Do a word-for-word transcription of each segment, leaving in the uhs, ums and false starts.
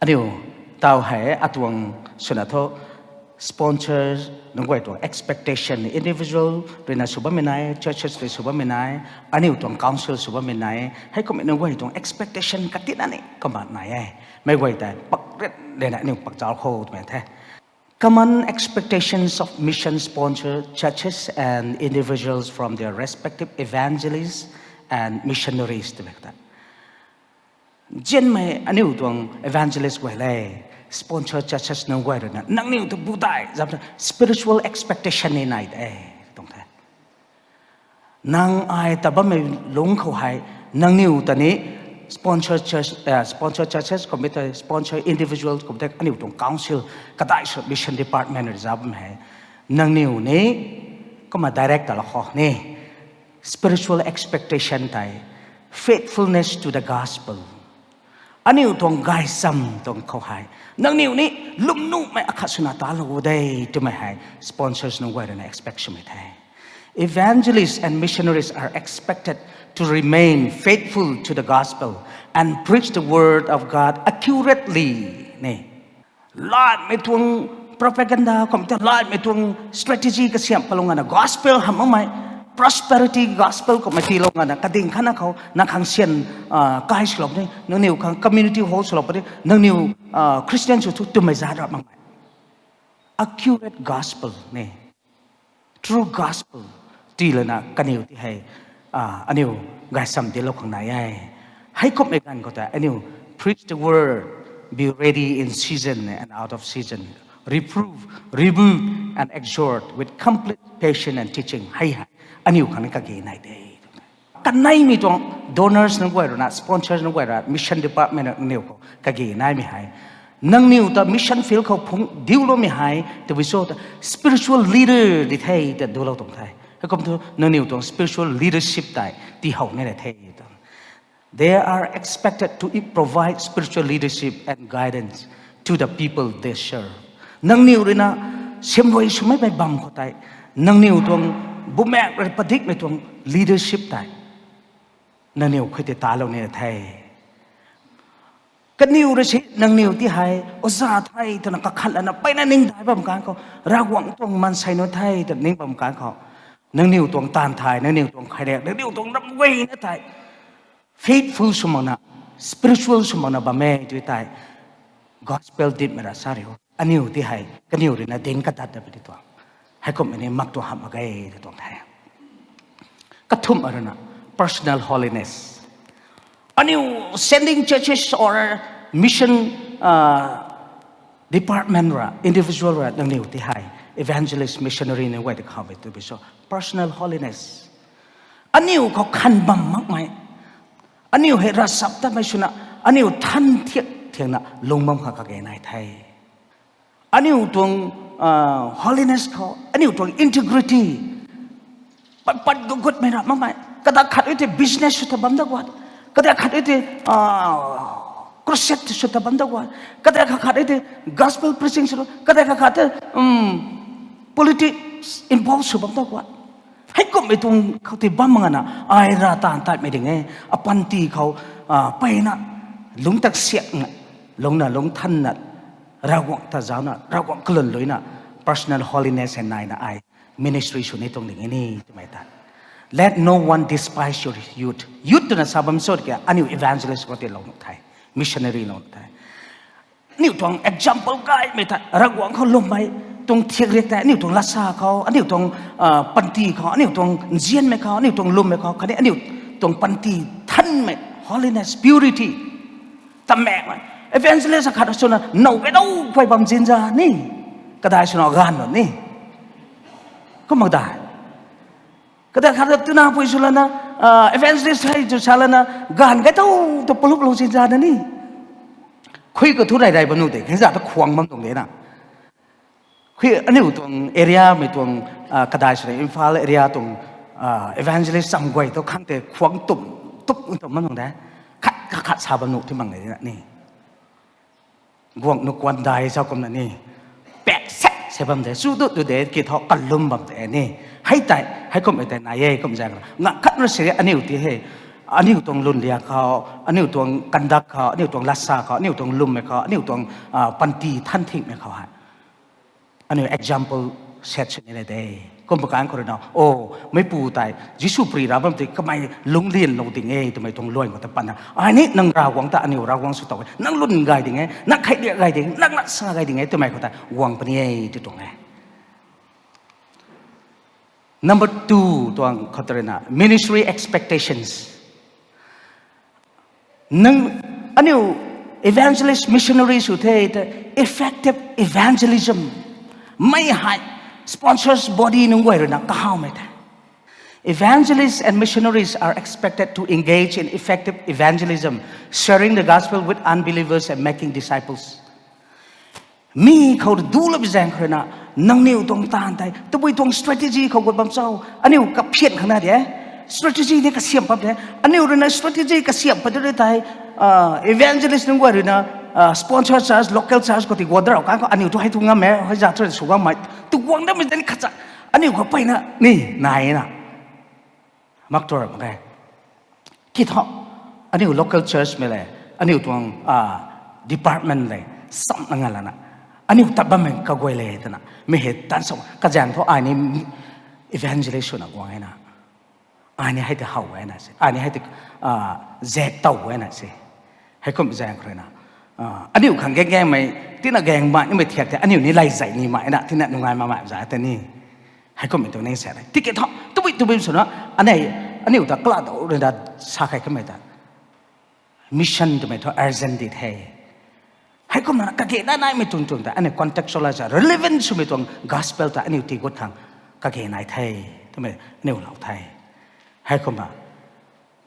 Aniu taw hei atuang swna thu sponsor nunc guay tuang expectation, individual ruina sw bammei nai, churches rui sw bammei nai, aniu tuang council sw bammei nai, heikumhmei nunc guay tuang expectation katina ni kumna nai e. Meic guay tei pakrit lena aniu pakzau khou twmei the. Common expectations of mission sponsor churches and individuals from their respective evangelists and missionaries twmei ta. Nzianmei aniu tuang evangelist guay le, sponsor churches nunc guay ruina nangniw ta budai zam spiritual expectation ni nai de tuang the. Nang ai ta bammei lungc khou hei, nangniw ta ni sponsor church, sponsor churches kum tei sponsor individuals kum tei aniu tuang council, kadai sw mission department rui zauc bam hei, nangniw ni kumna direct ta la khou ni spiritual expectation tei faithfulness to the gospel. Aniu tuang gaychamv tuang khou hei, nangniw ni lwmnuhmei akhat swna talou de twmei hei sponsors nunc guay ruina expect swmei the. Evangelists and missionaries are expected to remain faithful to the gospel and preach the word of God accurately. Ni latmei tuang propaganda kum tei latmei tuang strategy kasiamh palung ana gospel hamh makmei, prosperity gospel kummei tiilou ngana kading khatna khou na khang syan kai swlou puni, nangniw khang community hall swlou puni, nangniw Christian sw thu twmei zat ra makmei. Accurate gospel ni, true gospel tii lana kaniw ti hei aniu gaychamv dinclou khang nai e. Heikumhmei ganv khou tei aniu preach the word, be ready in season and out of season, reprove, rebuke and exhort with complete patience and teaching hei hei aniu khang ni kage nai de. Kaneimei tuang donors nunc guay ruina, sponsors nunc guay ruina, mission department nangniw khou kage naimei hei, nangniw ta mission field khou phungc diuloumei hei tabui cho ta spiritual leader di the ta duclou tuang the. Heikum thu nangniw tuang spiritual leadership tei tihow nina the ta. They are expected to provide spiritual leadership and guidance to the people they serve. Nangniw ruina siamruai swmeimei bam khou tei, nangniw tuang bumaengc rui padikmei tuang leadership tei nangniw khui tei talou nina the. Kaniw rui si nangniw ti hei oza the twna kakhat lana mpeyna ning dai bam kan khou, Ravguangc tuang maansei nunc the twna ning bam kan khou, nangniw tuang taanv thei, nangniw tuang khairiak, nangniw tuang ramguayna tei faithful sw makna, spiritual sw makna bam e tu tei gospel dincmei ra sa riu. Aniu ti hei kaniw ruina dinc kadat ta puni tuang, heikumhmei ni mak tuang hamh mak ge tu tuang the. Kathumh ruina personal holiness. Aniu sending churches or mission department ra, individual ra, nangniw ti hei evangelist, missionary ni guay ta khou e tabui cho personal holiness. Aniu khou khan bam makmei, aniu hei ravchaptatmei swna, aniu than thiak thiakna lung bam khang kage nai the. Aniu tuang holiness khou aniu tuang integrity pat pat gutmei ra makmei. Kadak khat e tei business sw ta bam da guat, kadak khat e tei crusade sw ta bam da guat, kadak khat khat e tei gospel preaching sw, kadak khat khat tei politics involve sw bam da guat. Heikumhmei tuang khou tei bam mak ngana, ai ra taanv tatmei ding e, apanty khou mpeyna lungc tak siakna, lungna lungc thanna, Ravguangc ta zauna, Ravguangc kalun luina, personal holiness hei naina ai ministry sw ni tuang ding e ni twmei ta. Let no one despise your youth. Youth twna sa bam cho ke, aniu evangelist khou tei lou nuh the, missionary lou nuh the. Aniu tuang example gaymei tei Ravguangc khou lwmmei tuang thiak riak tei aniu tuang latsa khou, aniu tuang panty khou, aniu tuang nzianmei khou, aniu tuang lwmmei khou khatni aniu tuang panty thanmei, holiness, purity ta makmei. Evangelist akhat swna now kei dou khuay bam zinza ni, kadai swna ganv bam ni, kum mak dai. Kadai khat twna pui sw lana, evangelist hei tu sa lana, ganv kei dou tu paluplou zinza na ni, khui khou thu rey rey bam nuh de, khenza ta khwang bam tuang de na. Khui aniu tuang area mei tuang, kadai swna Imphal area tuang evangelist cham guay tu khang tei khwang tum, tum tum bam tuang de. Khat kakhat sa bam nuh ti mang de na ni. Guangc nu kuan dai zauc kumna ni, pak sek se bam de, chu dut du de ki thu kalum bam de ni. Hei tei heikumhmei tei nai e, kum zaeng na ngak khat na si aniu ti hei Aniu tuang lwnliang khou, aniu tuang conduct khou, aniu tuang latsa khou, aniu tuang lwmmei khou, aniu tuang, ah, panty than thingmei khou hei aniu example set sw ni le de. Kum pakan khou rui na, o, meipu tei Jisu pri ra bam tei kamei lungclianlou ding e twmei tuang luan khou ta patna, ai ni nang Ravguangc ta aniu Ravguangc sw tow e, nang lwn gay ding e, nang kheiliak gay ding, nang latsa gay ding e twmei khou ta guang puni e tw tuang e. Number two tuang khou ta rui na, ministry expectations. Nang, aniu evangelist, missionary sw the ta, effective evangelism mei hei sponsors body nunc guay rui na kahawmei the. Evangelists and missionaries are expected to engage in effective evangelism, sharing the gospel with unbelievers and making disciples. Mi khou duloupui zaeng khou rui na, nangniw tuang taanv tei tabui tuang strategy khou gut bam cho? Aniu kaphian khang na de, strategy ni kasiam pap de. Aniu rui na strategy kasiam pat de tei, ah, evangelist nunc guay rui na, ah, sponsor church, local church khou ti guang da rau kan khou aniu tu hei tu ngam e, hei za tu sw guangmei, tu guang damei tei ni khat cha aniu khou peyna ni nai na. Mak tu ra mak e. Ki thu, aniu local church mei le, aniu tuang, ah, department le, samna nga lana, aniu tat bammei kaguay le twna mi hei tan sa kazaeng thu ai ni evangelist swna guang e na. Ai ni hei tei how e na se, ai ni hei tei, ah, zaek tow e na se. Heikum zaeng khou rui na, ah, aniu khang gaeng gaengmei, tina gaeng mai nimei thiak tei aniu ni lay zay ni mai na, tina nungai mamei za tei ni. Heikummei tuang ning sa e. Tiki thu tabui tabui swna, anei, aniu ta kala dou rui na sa khe kamei ta, mission twmei thu urgent di the. Heikumna kage nai naimei tuang tuang ta aniu contextualize, relevant swmei tuang gospel ta aniu tii gut khang kage nai the twmei aniu lou the. Heikumna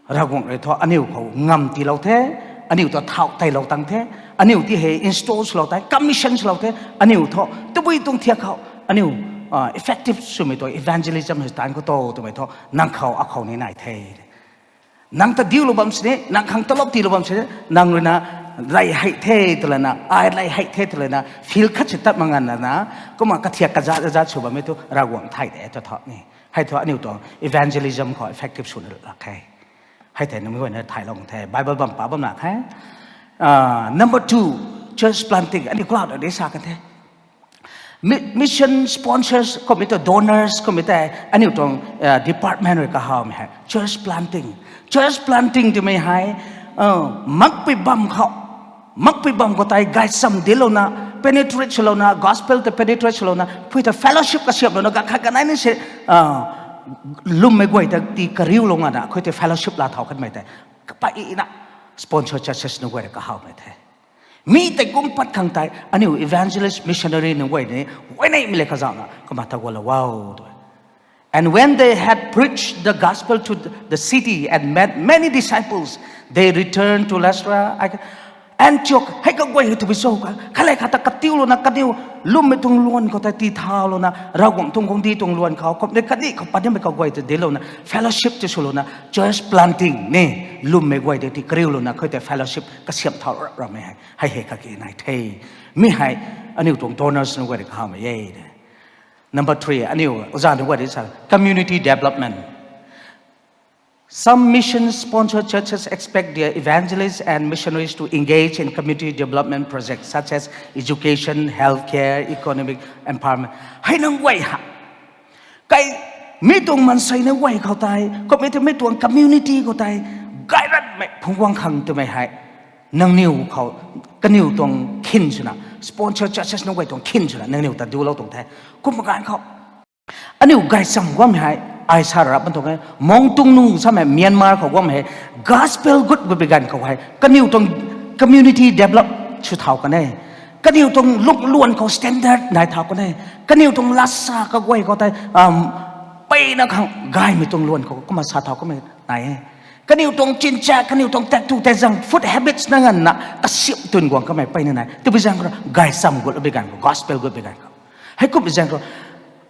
Ravguangc rui thu aniu khou ngam tiilou the, aniu ta thau teilou tang the, aniu ti hei install swlou tei, commission swlou the, aniu thu tabui tuang thiak khou aniu, ah, effective swmei tuang evangelism hei tan khou to twmei thu nang khou akhou ni nai the. Nang ta diulou bam sini, nang khang talop tiilou bam sini, nang rui na lay hei the twlana, ai lay hei the twlana, feel khat si tat mak nganv lana, kumna kathiak kazat kazat sw bammei thu Ravguangc thay de tw thu ni. Hei thu aniu tuang evangelism khou effective swna lak khe. Hei thei nunc guayna thaylou the, Bible bam pa bam na khe. Ah, number two, church planting. Aniu kala ta de sa kan the. Mi-, mission sponsors, kumhmei ta donors, kumhmei ta aniu tuang, ah, department rui kahawmei hei church planting. Church planting twmei hei, ah, makpui bam khou, makpui bam khou tei gaychamv dinclouna, penetrate swlouna, gospel ta penetrate swlouna, phui ta fellowship kasiamhlouna, ganv khat kanei ni se, ah, lwmmei guay ta tii kariulou ngana, khui tei fellowship laa thau kanmei tei kapeyna sponsor churches nunc guay rui kahawmei the. Mi tei kum pat khang tei aniu evangelist, missionary nunc guay ni, guay neimei le kazauhna kumna ta gualou o tw. And when they had preached the gospel to the city and made many disciples, they returned to Lystra, Antioch. Hei kaguay hei tabui cho ka, khalei khat ta katiulouna kaniw lwmmei tuang luan khou tei tii thaulouna, Ravguangc tuang guangcdic tuang luan khou, kumna kandih khou pat nimei kaguay ta dinclouna, fellowship ti swlouna, church planting ni, lwmmei guay tei tii kariulouna, khui tei fellowship kasiamh thau rap rammei hei, hei hei kage nai the. Mi hei aniu tuang donors nunc guay rui kahawmei e. Number three, aniu oza nunc guay rui sa, community development. Some mission-sponsored churches expect their evangelists and missionaries to engage in community development projects such as education, healthcare, economic empowerment. Hei nunc guay ha, kai, mi tuang maansei nunc guay khou tei, kumhmei tu mi tuang community khou tei, gayratmei phungc guang khang twmei hei, nangniw khou, kaniw tuang khin swna, sponsor churches nunc guay tuang khin swna nangniw ta dulou tuang the. Kum ganv khou aniu gaychamv guangmei hei, ai sa rap man tuang e, Mongtung nu samei Myanmar khou guangmei hei, gospel gut gut bi ganv khou hei, kaniw tuang community develop sw thau kan e. Kaniw tuang luk luan khou standard nai thau kan e. Kaniw tuang latsa kaguay khou tei, um, peyna khang gaymei tuang luan khou kumna sa thau kanmei nai e. Kaniw tuang chincha, kaniw tuang taektw taezang, food habits na nganvna kasiamh twn guang kanmei peyna nai. Tabui zaeng khou gaychamv gut bi ganv khou, gospel gut bi ganv khou, heikum zaeng khou,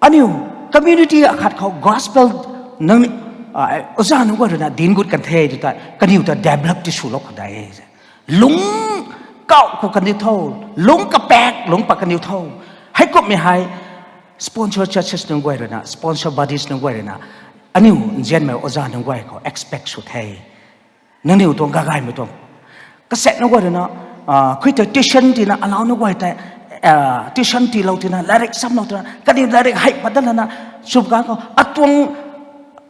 aniu community akhat khou gospel nang, ah, oza nunc guay rui na dinc gut kan the tw tei, kaniw ta develop ti swlou kha dai e. Lungc kauh khou kaniw tho, lungc kapaek lungc pat kaniw tho. Heikumhmei hei sponsor churches nunc guay rui na, sponsor bodies nunc guay rui na, aniu nzianmei oza nunc guay khou expect sw the. Nangniw tuang kagaymei tuang. Kaset na guay rui na, ah, khui tei tuition tina allow na guay tei, ah, tuition tiilou tina, latrik samlou tina, kaniw latrik hei pat dat lana, sw kan khou, atuang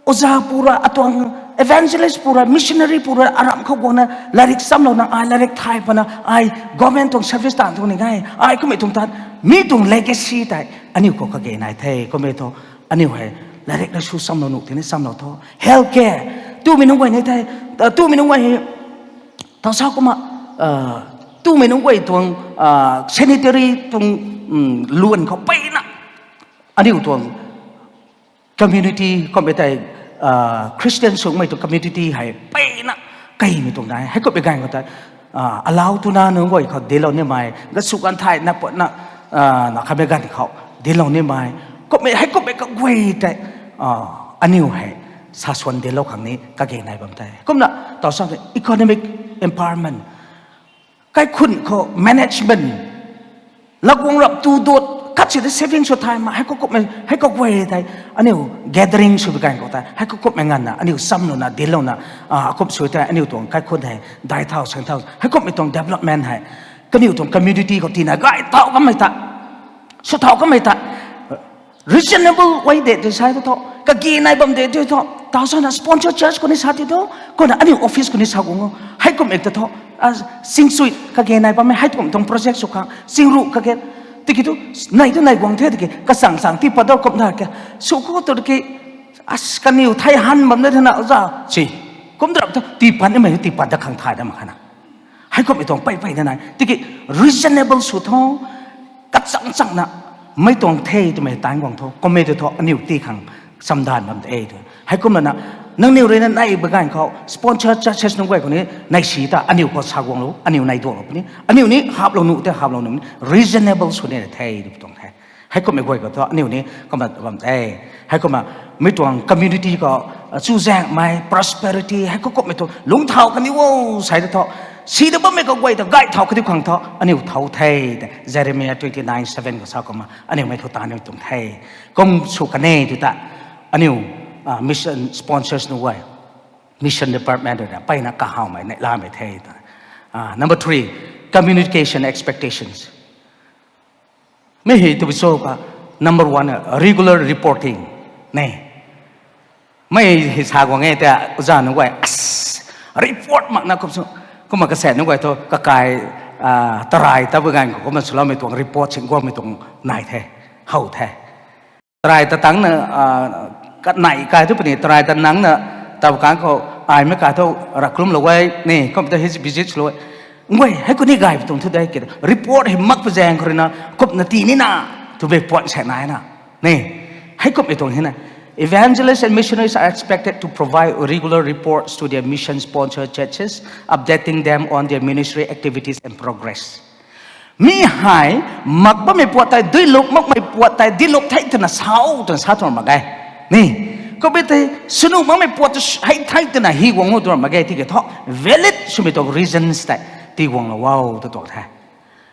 oja pura, atuang evangelist pura, missionary pura, aram khou guangna, latrik samlouna, ai latrik thay pana, ai government tuang service tan tuang ni ngai, ai kummei tuang tan, mi tuang legacy tei, aniu khou kage nai the, kummei thu, aniu hei, latrik la sw samlou nuh tini samlou tho. Health care, tumei nunc guay ni the, ah, tumei nunc guay hei, tau sa kumna, ah, tumei nunc guay tuang, ah, sanitary tuang, um, luan khou peyna. Aniu tuang community, kummei tei, ah, Christian swmei tuang community hei peyna keimei tuang nai. Hei kummei ganv khou tei, ah, allow tuna nunc guay khou dinclou nimei, gasu ganv thayna patna, ah, na khamei ganv khou dinclou nimei. Kummei, hei kummei kaguay tei, ah, aniu hei saswan dinclou khang ni kage nai bam the. Kumna, tau sa economic empowerment. Kaikhun khou management. Laguang rap tu dot, khat si de saving sw thay ma, hei khou kummei, hei khou guay tei, aniu gathering sw bi ganv khou tei, hei khou kummei nganvna, aniu samlouna, dinclouna, ah, akum sw tei, aniu tuang kaikhun hei, dai thau, sang thau, hei kummei tuang development hei, kaniw tuang community khou tina gay thau kamei ta, sw thau kamei ta, reasonable way de tei sa tu tho, kage nai bam de tei tho, tau sana sponsor church khou ni sa ti tho, kumna aniu office khou ni sa guang o, hei kummei ta tho, ah, singsui kage nai bammei, hei kum tuang project sw khang, singru kage, tiki tu, nai tu nai guang the tiki, kasang sang tii pat da kumna ke, sw khou tu ki, as kaniw thei han bam na thena za, si, kum drap tu, tii pat nimei, tii pat dat khang thay da mak khana. Hei kummei tuang pey pey na nai. Tiki reasonable sw tho, kachang changna, mei tuang the twmei tan guang tho, kummei tu tho, aniu tii khang, samdan bam de e tu. Hei kumna na, nangniw rui na nai bi ganv khou, sponsor churches nunc guay khou ni, nai si ta, aniu khou sa guanglou, aniu nai duaklou puni, aniu ni haplou nuh tei haplou nuh, reasonable sw ni the, tu tuang the. Hei kummei guay khou thu, aniu ni, kumna bam de. Hei kumna, mi tuang community khou, chuzaenghmei, prosperity, hei khou kummei tu, lungcthau kaniw o, sai ta tho. Si ta bammei kaguay ta, gay thau kaniw khang tho, aniu thau the, tei. Jeremiah twenty nine seven khou sa kumna, aniu mei thu ta aniu tuang the. Kum sw kan e tu ta, aniu, ah, mission sponsors nunc guay. Mission department rui na, peyna kahawmei, neihlamei the ta. Ah, number three, communication expectations. Mi hei tu bi cho ka, number one, regular reporting. Ne. Mei hei sa guang e ta, oja nunc guay, as, report makna kum sw, kumna kaset nunc guay thu, kakai, ah, tarai ta bi ganv khou, kumna swloumei tuang report sing guangmei tuang nai the, how the. Tarai ta tangcna, ah, kanei kai thu puni, tarai ta nangcna, tab kan khou, aimei kai thu, raklumlou e, ni, kum ta hei visit swlou e. Nguay, hei khou ni gay pi tuang thu de, ki, report hei mak pi zaeng khou rui na, kumna tii nina, twmei puan sa nai na. Ni, hei kummei tuang hei na. Evangelists and missionaries are expected to provide regular reports to their mission sponsor churches, updating them on their ministry activities and progress. Mi hei, mak bammei puat tei, duiluk makmei puat tei, duiluk thei twna sa o, twna sa tuang mak ge. Ni, kumna tei, swnu makmei puat tei, hei thei twna hi guang o tuang mak ge, tiki thu, valid swmei tuang reasons tei, tii guanglou o, tu tuang the.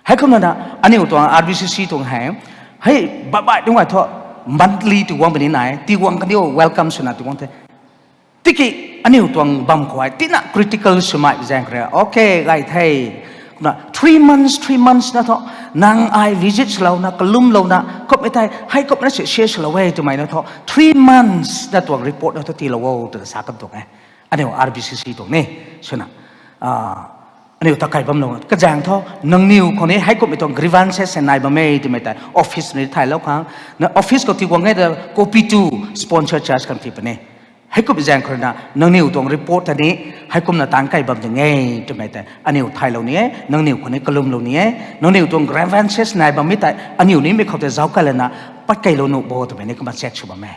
Hei kumna na, aniu tuang R B C C tuang hei, hei, babai tuang ai thu, monthly tii guang puni nai, tii guang kaniw welcome swna tii guang the. Tiki, aniu tuang bam khou hei, tina critical swmei zaeng khou rui, okay, gay the. Kumna, three months, three months na thu, nang ai visit swlouna, kalumlouna, kumna tei, hei kumna si share swlou e twmei na thu, three months na tuang report na thu tiilou o, twna sa kan tuang e. Aniu R B C C tuang ni, swna. Ah, aniu ta kai bamlou, kazaeng thu, nangniw khou ni, hei kummei tuang grievances nai bam e twmei tei, office ni thaylou khang, na office khou tii guang e ta, copy to sponsor church khang tii puni. Hei kum zaeng khou rui na, nangniw tuang report ta ni, hei kumna taanc kai bam ding e twmei tei, aniu thaylou ni e, nangniw khou ni kalumlou ni e, nangniw tuang grievances nai bammei tei, aniu nimei khou tei zauc kai lana, pat keylou nuh bo twmei ni kumna check sw bam e.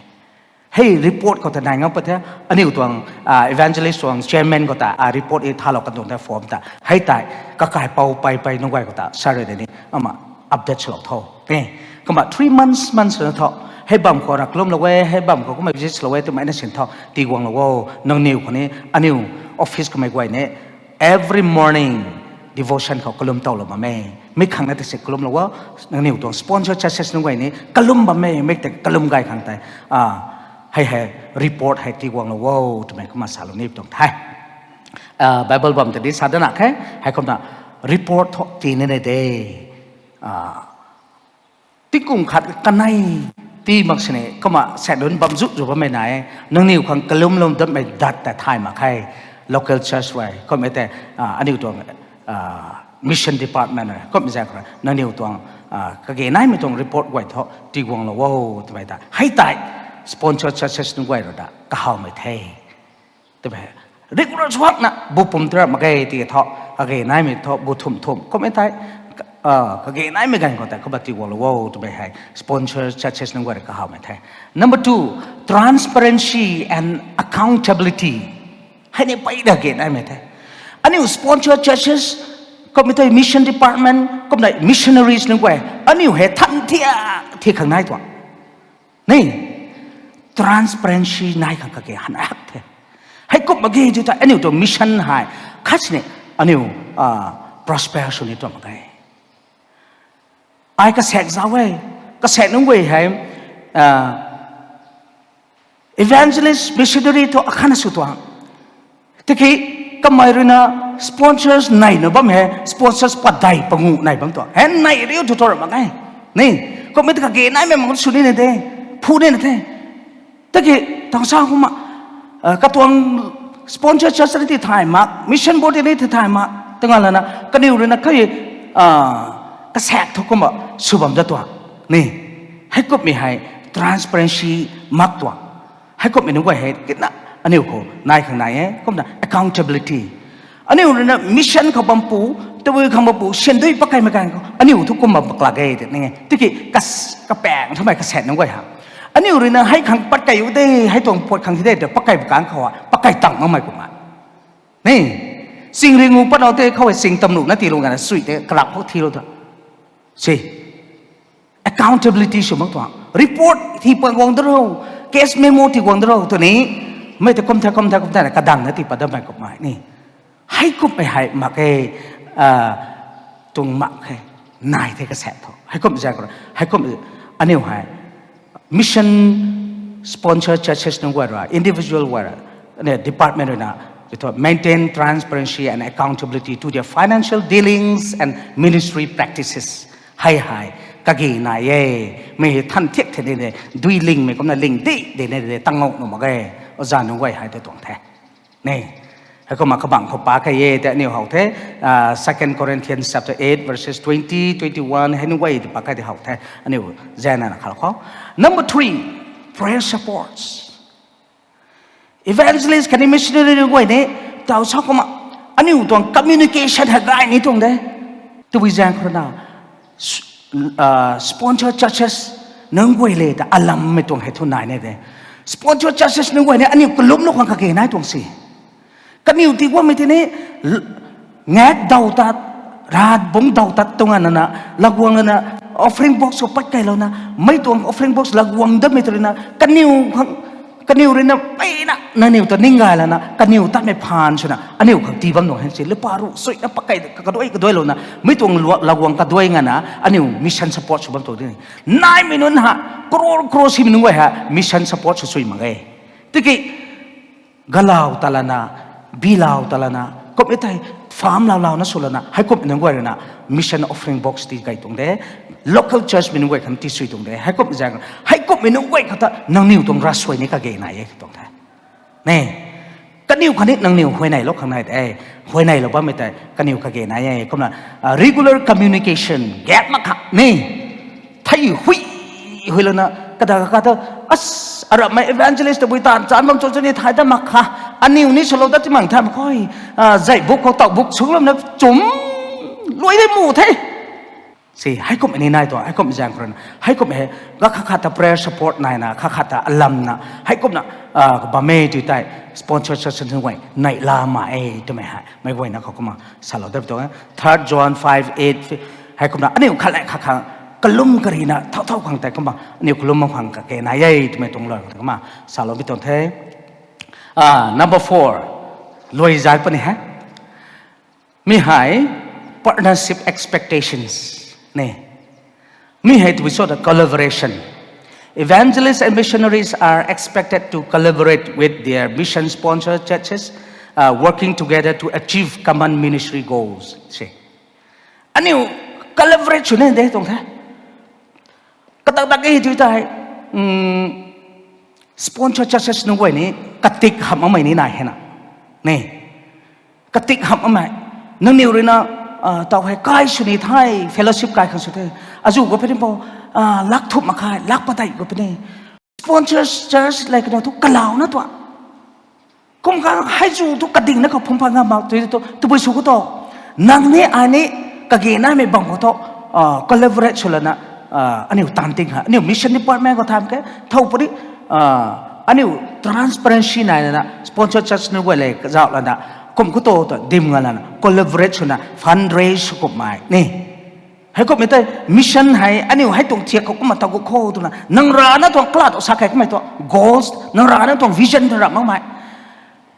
Hei report khou ta nai ngam pat the, aniu tuang, ah, evangelist tuang chairman khou ta, ah, report i thalou kan tuang the form ta. Hei tei, kakai pou pei pei nunc guay khou ta, sa rui de ni, ama update swlou tho. E, kumna three months, months na tho. Hei bam khou raklumlou e, hei bam khou kumna visit swlou e, twmei na sin tho. Tii guanglou o, nangniw khou ni, aniu office kamei guay ni, every morning devotion khou kalum towlou bam e. Mi khang na tei si kalumlou o, nangniw tuang sponsor churches nunc guay ni, kalum bam e, mi tei kalum gay khang tei. Ah, hei hei report hei tii guanglou o, twmei kumna salou ni tuang the. Bible bam tei di sa dana khe, heikumna report thu tii ni ne de. Tingkum khat kanei tii mak sini, kumna sat nunc bam zu zu bammei nai e. Nangniw khang kalum lum datmei dat ta thay mak khe. Local church rui, kummei tei aniu tuang mission department rui, kummei zaeng khou nangniw tuang kage naimei tuang report guay thu tiguanglou o twmei ta hei tei sponsor churches nunc guay rui ta kahawmei the. Twmei regular swakna bu pum tara mak ge ti thu, kage naimei thu bu thum thum kummei tei kage naimei ganv khou tei kumna tiguanglou o twmei hei sponsor churches nunc guay rui kahawmei the. Number two, transparency and accountability. Hei ni peyna kage naimei the. Aniu sponsor churches, kummei tei mission department, kumna missionaries nunc guay, aniu hei than thiak thiak khang nai tuang ni, transparency nai khang kage han hak the. Heikum mak ge tu tei aniu tuang mission hei khat sini aniu prosper sw ni tuang mak ge. Ai kasaek zauc e, kasaek nunc guay hei evangelist, missionary thu akhatna sw tuang. Tiki kamei ruina sponsors neina bam hei, sponsors padeih panguh nei bam tuang hei, nei riu tu tu ra mak e ni. Kummei ta kage naimei mak sw nina de, phu nina the. Tiki tang sa kumna katuang sponsor church ti thay mak, mission board ni ti thay mak twna lana kaniw ruina kai kasaek thu kumna sw bam da tuang ni. Heikummei hei transparency mak tuang. Heikummei nunc guay hei kitna aniu khou nai khang nai e, kumna accountability. Aniu ruina mission khou bampu, tabui khang bampu syan dui pakeimei ganv khou aniu thu kumna baklak e ti ning e. Tiki kapaeng thumei kasaek nunc guay ha, aniu ruina hei khang pat kei u de, hei tuang puat khang hi de ta pakei bakanv khou a pakei tang makmei kumna ni, ching ringu patlou tei khou hei ching tamlu na tiilou gana sui tei karap khou thilou ta si. Accountability sw mak tuang, report thi pat guang da ro, case memo ti guang da ro twni, mei ta kum the kum the kum the na kadang na ti pat dammei kummei ni. Heikummei hei mak e, tuang mak khe, nai the kasaek thu. Heikum zaeng khou, heikum aniu hei mission sponsor churches nunc guay rui, individual guay rui, department ruina, maintain transparency and accountability to their financial dealings and ministry practices. Hei hei kage nai e, mei hei than thiak the ni de, dui lingmei kumna ling di de ni de, tangou nuh mak ge. Oza nunc guay hei tei tuang the ni. Heikumna kabangc khou pa kei e tei aniu how the, Second Corinthians chapter eight verses twenty, twenty-one hei nunc guay tei pa kei tei how the aniu zaeng na khat khou. Number three, prayer supports. Evangelist khatni missionary nunc guay ni taw sa kumna aniu tuang communication hei gay ni tuang de. Tabui zaeng khou ruina sponsor churches nunc guay le ta alammei tuang hei thu nai ni de. Sponsor churches nunc guay ni aniu kalumlou khang kage nai tuang si. Kaniw ti guangmei tei ni ngak daw tat, rat bungc daw tat tuang ana na, laguang lana offering box khou pat keilouna, mei tuang offering box laguang datmei tei ruina kaniw ruina peyna nangniw ta ning gay lana kaniw tatmei phaan swna aniu khang tii bam nuh hen si. Lupa ruh suina pakei kaduai kaduailouna mei tuang laguang kaduai ngana aniu mission support sw bam tu di. Naimei nunc ha, crore crore simei nunc guay ha mission support sw sui mak ge. Tiki galau ta lana, bilau ta lana, kummei tei farm lau launa sw lana heikum nunc guay ruina mission offering box ti kei tuang de. Local church mei nunc guay khang ti sui tuang de. Heikum zaeng, heikumhmei nunc guay khou ta nangniw tuang ravsuai ni kage nai e tuang the ni. Kaniw khatni nangniw huayneylou khang nai de. Huayneylou bammei tei kaniw kage nai e. Kumna regular communication gap mak kha ni. Thei hui hui lana kada kata, arammei evangelist tabui taanv chaan bam cho cho ni thay dat mak kha. Aniw ni swlou dat ti mang thay mak khe. Zei buk khou taw buk sunglouna chum luai de mu the. Si heikum ni nai tuang, heikum zaeng khou ruina heikum hei ga kha khat ta prayer support naina kha khat ta alamna heikumna bam e tu tei sponsor church nunc guay neihla ma e twmei hei meic guayna khou kumna salou dat tuang e. Third John five eight, heikumna aniu khat le khat khang kalum karina thau thau khang tei kumna aniu kalum mak khang kage nai e twmei tuang lou kumna saloumei tuang the. Number four, luai zat puni hei. Mi hei partnership expectations ni. Mi hei tabui cho ta collaboration. Evangelists and missionaries are expected to collaborate with their mission sponsor churches, uh, working together to achieve common ministry goals. Se. Aniu collaborate sw ni de tuang the. Katak tak e tu tai. Um, sponsor churches nunc guay ni katik hamh makmei ni nai hena. Ne. Katik hamh makmei. Nangniw rui na, uh, tau hei kai sw ni thei, fellowship kai khang sw the. Azu khou puni pou, uh, lak thumh mak khe, lak padeih khou puni. Sponsor church le kaniw thu kalau na tuang. Kum khang hei zu thu kading na khou phung pha ngam mak tu tu, tabui sw khou tu. Nang ni ai ni kage naimei bam khou tu, ah, collaborate sw lana, ah, aniu tan ting ha. Aniu mission department khou tham ke, thau puni, ah, aniu transparency nai lana, sponsor church nunc guay le kazauh lana, kum khou tu tu dim nga lana, collaborate swna, fundraise sw kummei ni. Heikumhmei tei mission hei, aniu hei tuang thiak khou kumna taw gu kho twna, nang rana tuang kala tu sa kei kummei tu, goals, nang rana tuang vision ta ra makmei.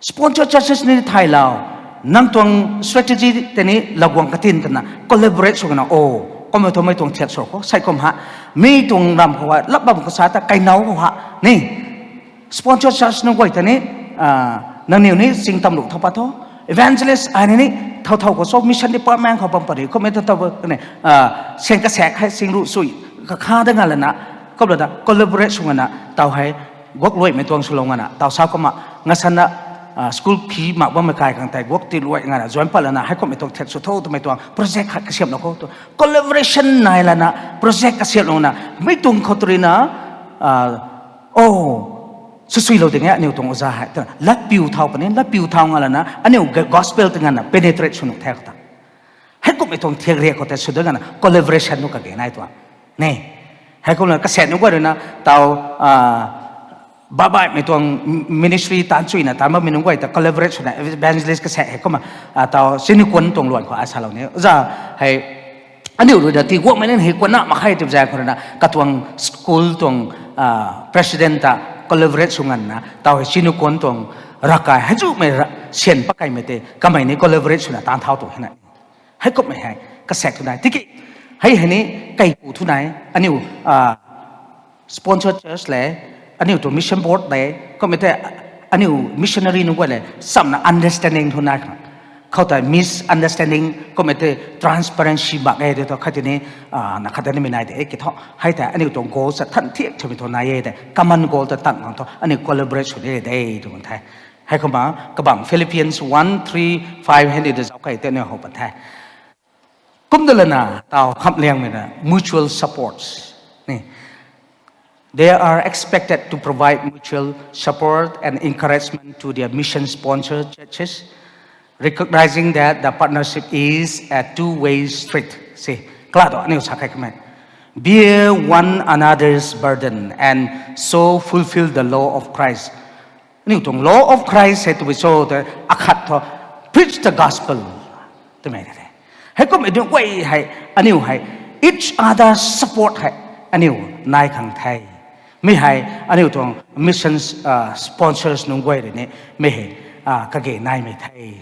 Sponsor churches ni thaylou, nang tuang strategy tei ni laguang katin twna, collaborate sw kana, o, kumna thu mei tuang thiak sw khou, sei kum ha, mi tuang ram khou, lap bam khou sa ta, kainow khou ha, ni. Sponsor church nunc guay ta ni, ah, nangniw ni sing tam lu thau pat tho. Evangelist ai ni ni, thau thau khou so mission department khou bam pary, kumna ta tau ni, ah, seng kasaek hei sing ru sui, kakha da nga lana, kumna ta collaborate sw ngana, tau hei, guak luaimei tuang swlou ngana, tau sa kumna, nga sana, ah, school fee mak bammei kai khang tei, guak ti luai ngana, join pat lana, heikumhmei tuang thiak sw tho twmei tuang, project khat kasiamhlou khou tu. Collaboration nai lana, project kasiamhlou na, mei tuang khou tu rui na, ah, o, swsuilou ding e, aniu tuang oja hei. Twna, latpiu thau puni, latpiu thau nga lana, aniu g-, gospel ta ngana penetrate sw nuh the khou ta. Heikumhmei tuang thiak riak khou tei sw da ngana, collaboration nu kage nai tuang. Ne. Heikumna kasaek nunc guay rui na, tau, ah, babaihmei tuang ministry tan chuina, tan bammei nunc guay ta collaborate swna, evangelist kasaek hei kumna, ah, tau sini kuan tuang luan khou ai salou ni. Oja hei, aniu rui na ti guangmei nin hei kuan na mak khe tw zang khou rui na, katuang school tuang, ah, president ta collaborate sw nganvna, tau hei sini kuan tuang ravkai, hei zumei ra-, syan pakeimei tei, kamei ni collaborate swna tan thau tuang hei na. Heikumhmei hei, kasaek tu nai. Tiki, hei hei ni, kaipu thu nai, aniu, ah, sponsor church le, aniu tu mission board le, kumhmei tei, aniu missionary nunc guay le, samna understanding thu nai khang. Khou tei misunderstanding, kumhmei tei transparency mak e tei thu, khat tei ni, ah, na khat tei ni mi nai de, e ki thu, hei tei, aniu tuang goal sa than thiak twmei thu nai e tei, common goal ta tan khang thu, aniu collaborate sw de de, tu kan the. Heikumna, kabang Philippians one, three, five hei ni de zauc kei tei aniu how pat the. Kum da lana, tau khamliangmei na, mutual supports. Ni. They are expected to provide mutual support and encouragement to their mission sponsor churches, recognizing that the partnership is a two-way street. Si, kala tu aniu sa kei kamei. Bear one another's burden and so fulfill the law of Christ. Aniu tuang law of Christ hei tabui cho tei akhat thu, preach the gospel twmei tei. Heikumhmei nunc guay hei, aniu hei, each other support hei, aniu nai khang the. Mi hei, aniu tuang missions, ah, sponsors nunc guay rui ni, mi hei, ah, kage naimei the.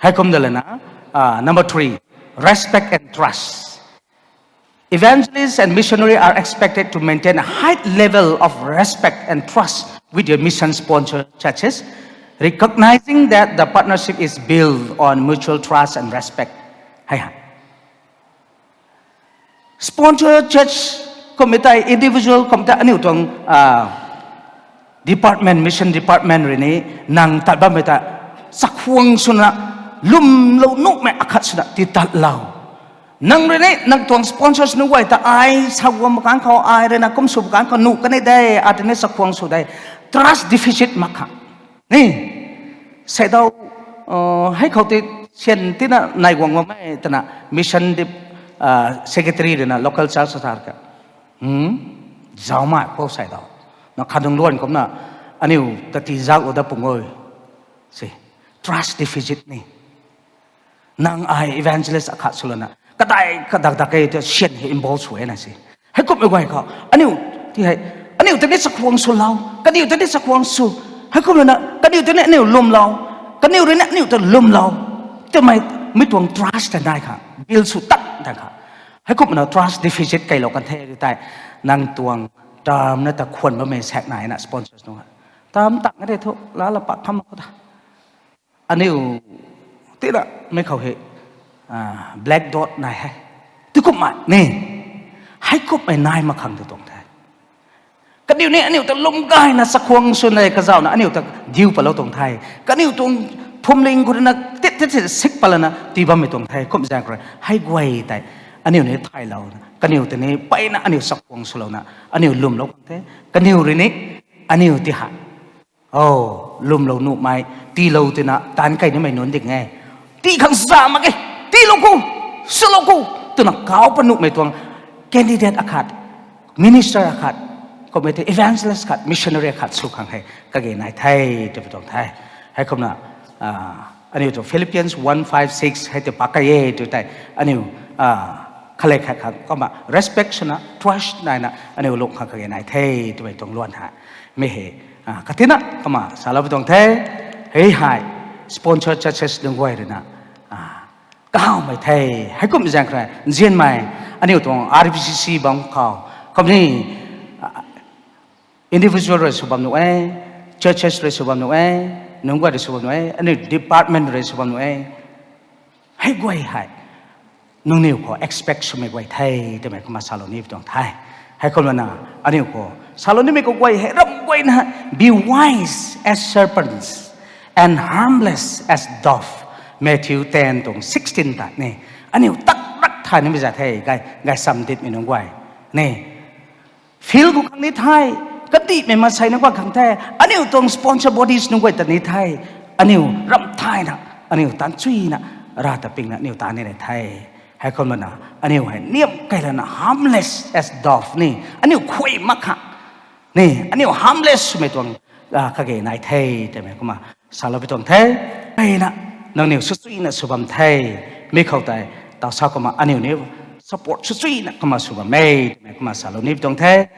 Heikum da lana, ah, number three, respect and trust. Evangelists and missionary are expected to maintain a high level of respect and trust with your mission sponsor churches, recognizing that the partnership is built on mutual trust and respect. Hei ha. Sponsor church committee, individual committee, aniu tuang, ah, department, mission department rui ni, nang tat bammei ta, chakhwang swna, lwmlou nuhmei akhat swna, ti tatlou. Nang rui ni, nang tuang sponsors nunc guay ta ai, sa guam kan khou, ai rui na kum sw kan khou, nuh kan ni de, ati ni chakhwang sw de. Trust deficit mak kha. Ni, seidau, uh, hei khou ti syan tina nai guang guangmei twna mission dip, uh, secretary rui na local church sa thar ka. Hmm? Zauc mai khou seidau. Na khadung luan kumna aniu ta ti zauc lo da pung oi. Si. Trust deficit ni. Nang ai evangelist akhat sw lana. Kadai kadak dak e ta syan hei involve sw e na si. Heikumhmei guay khou. Aniu ti hei. Aniu ta ni chakhwang swlou. Kaniw ta ni chakhwang sw. Heikum lana. Kaniw ta ni aniu lwmlou. Kaniw rui ni aniu ta lwmlou. Twmei mi tuang trust ta nai kha. Build sw tat ta kha. Heikumna trust deficit keilou kan the tei. Nang tuang term na ta khwan bammei saek nai na sponsors nunc. Term tak na de thu. Lala pak kham khou ta. aniu tina mei khou hei black dot nai hei, tikumhmei ni, heikumhmei nai mak khang tu tuang the. Kaniw ni aniu ta lwm gayna chakhwang sw nai kazauhna aniu ta diu patlou tuang the. Kaniw tuang phuamling khou ruina tit tit tit sik patlana tii bammei tuang the. Kum zaeng khou rui hei guay tei aniu ni thaylouna, kaniw tei ni mpeyna aniu chakhwang swlouna aniu lwmlou khang the. Kaniw rui ni aniu ti hei, o, lwmlou nuhmei tiilou twna taanc key nimei nunc ding e. Tii khang sa mak ge, tiilou khou, swlou khou twna kauc pat nuhmei tuang candidate akhat, minister akhat, kumhmei tei evangelist khat, missionary khat sw khang hei kage nai the twmei tuang the. Heikumna aniu tu Philippians one five six hei tei pak key e tw tei aniu khalei khat khang kumna respect swna trust naina aniu lung khang kage nai the twmei tuang luan hei mei hei katina kumna saloupui tuang the. Hei hei sponsor churches nunc guay ruina kahawmei the. Heikum zaeng khou rui nzianmei aniu tuang R B C C bam khou kumni individual rui sw bam nuh e, churches rui sw bam nuh e, nunc guay rui sw bam nuh e, aniu department rui sw bam nuh e. Hei guay hei nangniw khou expect swmei guay the twmei kumna salou nipui tuang the. Heikumna aniu khou salou nimei khou guay hei ram guayna, be wise as serpents and harmless as dove, Matthew ten tuang sixteen ta ni. Aniu tak rak thay nimei za the, gay sam ditmei nunc guay ni. Field khou khang ni the, kandihmei maansei nunc guay khang the, aniu tuang sponsor bodies nunc guay ta ni the, aniu ram thayna, aniu taanc chuyna, Rav ta pingna aniu taanc ni nai the. Heikumna aniu hei niam key lana harmless as dove ni, aniu khuay mak khang ni, aniu harmless swmei tuang kage nai the twmei kumna saloupui tuang the. Heina nangniw swchuina sw bam the, mi khou tei taw sa kumna aniu ni support swchuina kumna sw bam e twmei kumna salou nipui tuang the.